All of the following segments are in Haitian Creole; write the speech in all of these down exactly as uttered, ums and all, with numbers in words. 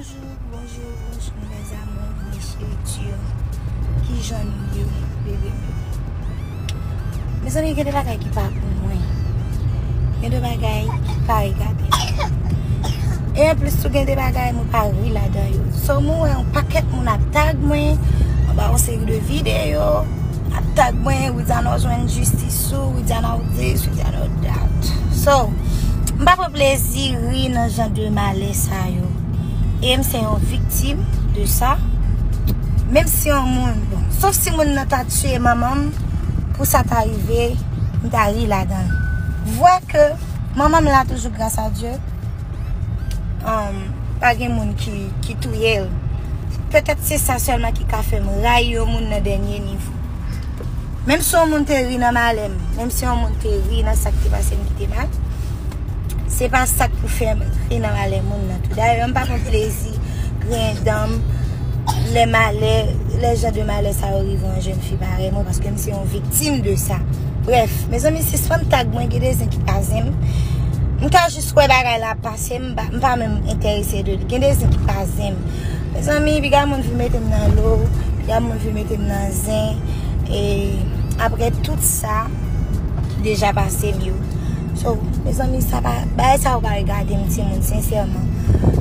Bonjou, bonjou, bonjou, mes amours, mes chéritures. Kijan nou ye, bebe m yo? Mezanmi, gen de bagay ki pa pou mwen. Gen de bagay ki pa regade m. E anplis tou, gen de bagay mwen pa ri ladan yo. So, mwen wè yon pakèt moun ap tag mwen anba yon seri de videyo, ap tag mwen, Widiana w jwenn jistis ou, Widiana w this, Widiana w that. So, m pa pran plezi ri nan jan de malè sa yo. E m se yon viktim de sa. Menm si yon moun, bon, sof si moun nan ta tiye manman m, pou sa ta rive, m ta ri ladan l. Vwè ke manman m la toujou, gras a Dye, um, pa gen moun ki, ki touye l. Petèt se sa sèlman ki ka fè m rayi yon moun nan dènye nivo. Menm si yon moun te ri nan malè m, menm si yon moun te ri nan sa k te pase m ki te mal, se pa sa k pou fè m ri nan malè moun nan tou. Dayè, m pa pran plezi griyen dan m lè malè, lè jan de malè sa yo rive yon jèn fi parèy mwen, paske m se yon viktim de sa. Brèf, mezanmi, sispann tag mwen, gen de zen ki pa zen m. M ka jis wè bagay la pase, m pa, m pa menm enterese de li. Gen de zen ki pa zen m. Mezanmi, piga moun vin mete m nan lo, piga moun vin mete m nan zen. E apre tout sa ki deja pase m yo. So, mezanmi, sa pa, bagay sa yo pa regade m, timoun, sensèman.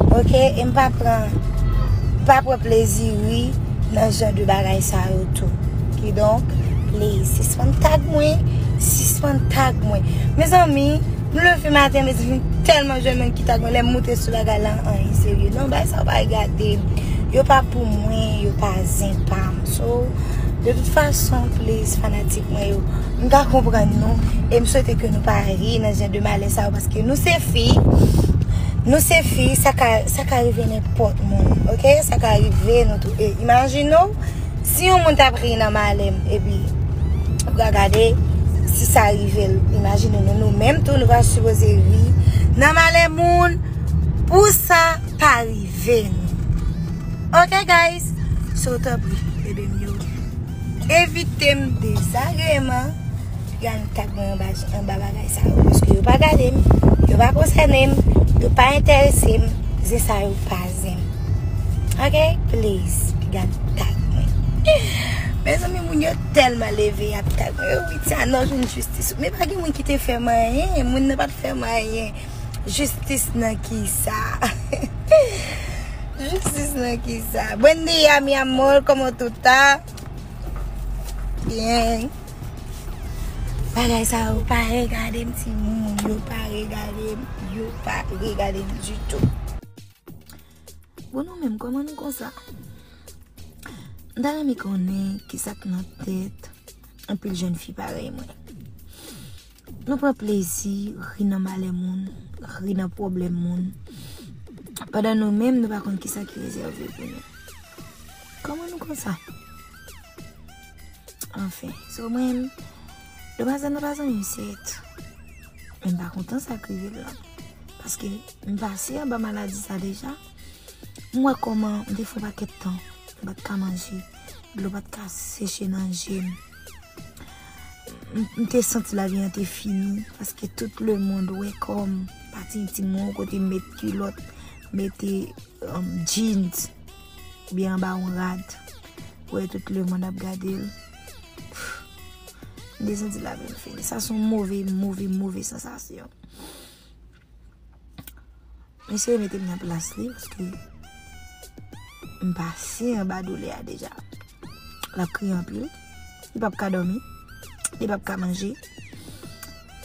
Oke? E m pa pran, m pa pran plezi ri nan jan de bagay sa yo tou. Kidonk, please, sispann tag mwen, sispann tag mwen. Mezanmi, m leve maten, mezanmi, tèlman jwenn moun ki tag mwen, lè m moute sou bagay la, anyen serye. Non, bagay sa yo pa regade m. Yo pa pou mwen, yo pa zen pa m. So, de tout fason, please, fanatik mwen yo, m ka konprann nou, e m swete ke nou pa ri nan jan de malè sa yo, paske nou se fi, nou se fi, sa ka, sa ka rive nenpòt moun, oke? Sa ka rive nou tou. E imajine w, si yon moun t ap ri nan malè m, epi ou ka gade, si sa rive l, imajine nou, nou menm tou, nou pa sipoze ri nan malè moun pou sa pa rive nou. Oke, guys? So, tanpri, bebe m yo, evite m dezagreman. Piga nou tag mwen anba, anba bagay sa yo, paske yo pa gade m, yo pa konsène m, yo pa enterese m, zen sa yo pa zen m. Oke? Please, piga nou tag mwen. Mezanmi, moun yo tèlman leve y ap tag mwen. Yo, Widiana w jwenn jistis ou. Men pa gen moun ki te fè m anyen. Moun nan pa t fè m anyen. Jistis nan kisa? Jistis nan kisa? Buen dia, mi amor, como tú estás? Bien. Bagay sa yo pa regade m, timoun. Yo pa regade m. Yo pa regade m ditou. Bon, nou menm, kòman nou konsa? M ta renmen konnen kisa k nan tèt anpil jèn fi parèy mwen. Nou pran plezi, ri nan malè moun, ri nan pwoblèm moun, pandan nou menm, nou pa konn kisa ki rezève pou nou. Kòman nou konsa? Anfen, so mwen, nou pa zanmi, nou pa zanmi, sèt. Men m pa kontan sa k rive l lan. Paske m pase anba maladi sa deja. M wè kòman m te fè yon pakèt tan, m pa t ka manje, dlo pa t ka seche nan je m. M, m te santi lavi an te fini, paske tout lemonn wè kò m, pati entim mwen, kote m met kilòt, mete, um, jeans, oubyen anba yon rad, pou wè tout lemonn ap gade l. M te santi lavi m fini. Sa se yon move, move, move sansasyon. M eseye mete m nan plas li, paske m pase anba doulè a deja. L ap kriye anpil. Li p ap ka dòmi. Li p ap ka manje.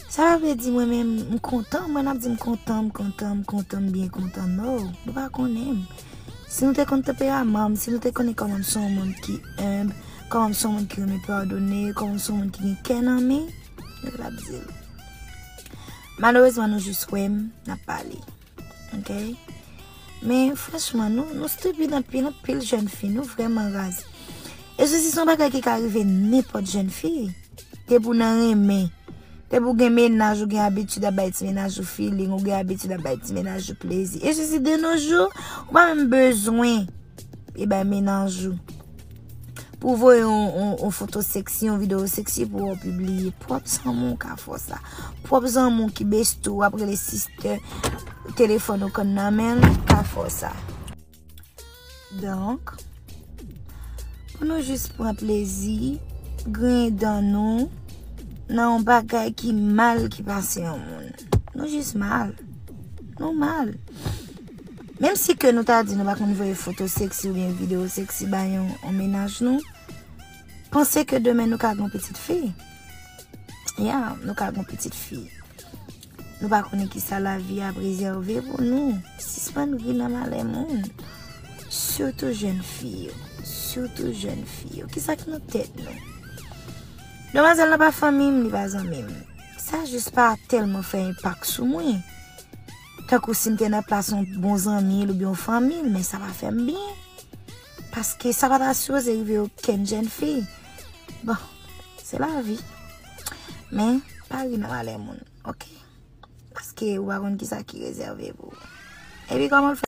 Sa pa vle di mwen menm, m kontan. Mwen ap di m kontan, m kontan, m kontan, m byen kontan. No, nou pa konnen m. Si nou te konn tanperaman m, si nou te konnen kòman m se yon moun ki enb, kòman m se yon moun ki renmen padone, kòman m se yon moun ki gen kè nan men, nou t ap di l. Malerezman, nou jis wè m, n ap pale. Oke? Men, franchman, nou, nou stipid anpil, anpil jèn fi, nou vrèman raz. E sesi se yon bagay ki ka rive nenpòt jèn fi. Depi w nan renmen, depi w gen mennaj, ou gen abitid ap bay ti mennaj ou feeling, ou gen abitid ap bay ti mennaj ou plezi. E sesi de nos jours, ou pa menm bezwen e bay mennaj ou. Pou w voye yon, yon, yon foto seksi, yon videyo seksi pou w pibliye. Pwòp zanmi w ka fè w sa. Pwòp zanmi w ki besti w, w ap rele sistè, telefòn ou konn nan men l, ka fè w sa. Donk, pou nou jis pran plezi, griyen dan nou nan yon bagay ki mal ki pase yon moun. Nou jis mal. Nou mal. Menm si ke nou ta di nou pa konn voye foto seksi oubyen videyo seksi ba yon, yon mennaj nou, panse ke demen nou ka gen yon pitit fi. Ya, nou ka gen yon pitit fi. Nou pa konnen kisa lavi ap rezève pou nou. Sispann ri nan malè moun. Sitou jèn fi yo. Sitou jèn fi yo. Kisa ki nan tèt nou? Demwazèl la pa fanmi m, li pa zanmi m. Sa jis pa tèlman fè enpak sou mwen. Tankou si m te nan plas yon bon zanmi l oubyen yon fanmi l, men sa pa fè m byen. Paske sa pa ta sipoze rive okenn jèn fi. Bon, se lavi. Men, pa ri nan malè moun, oke? Paske ou pa konn kisa ki rezève pou ou. Epi kòman l fè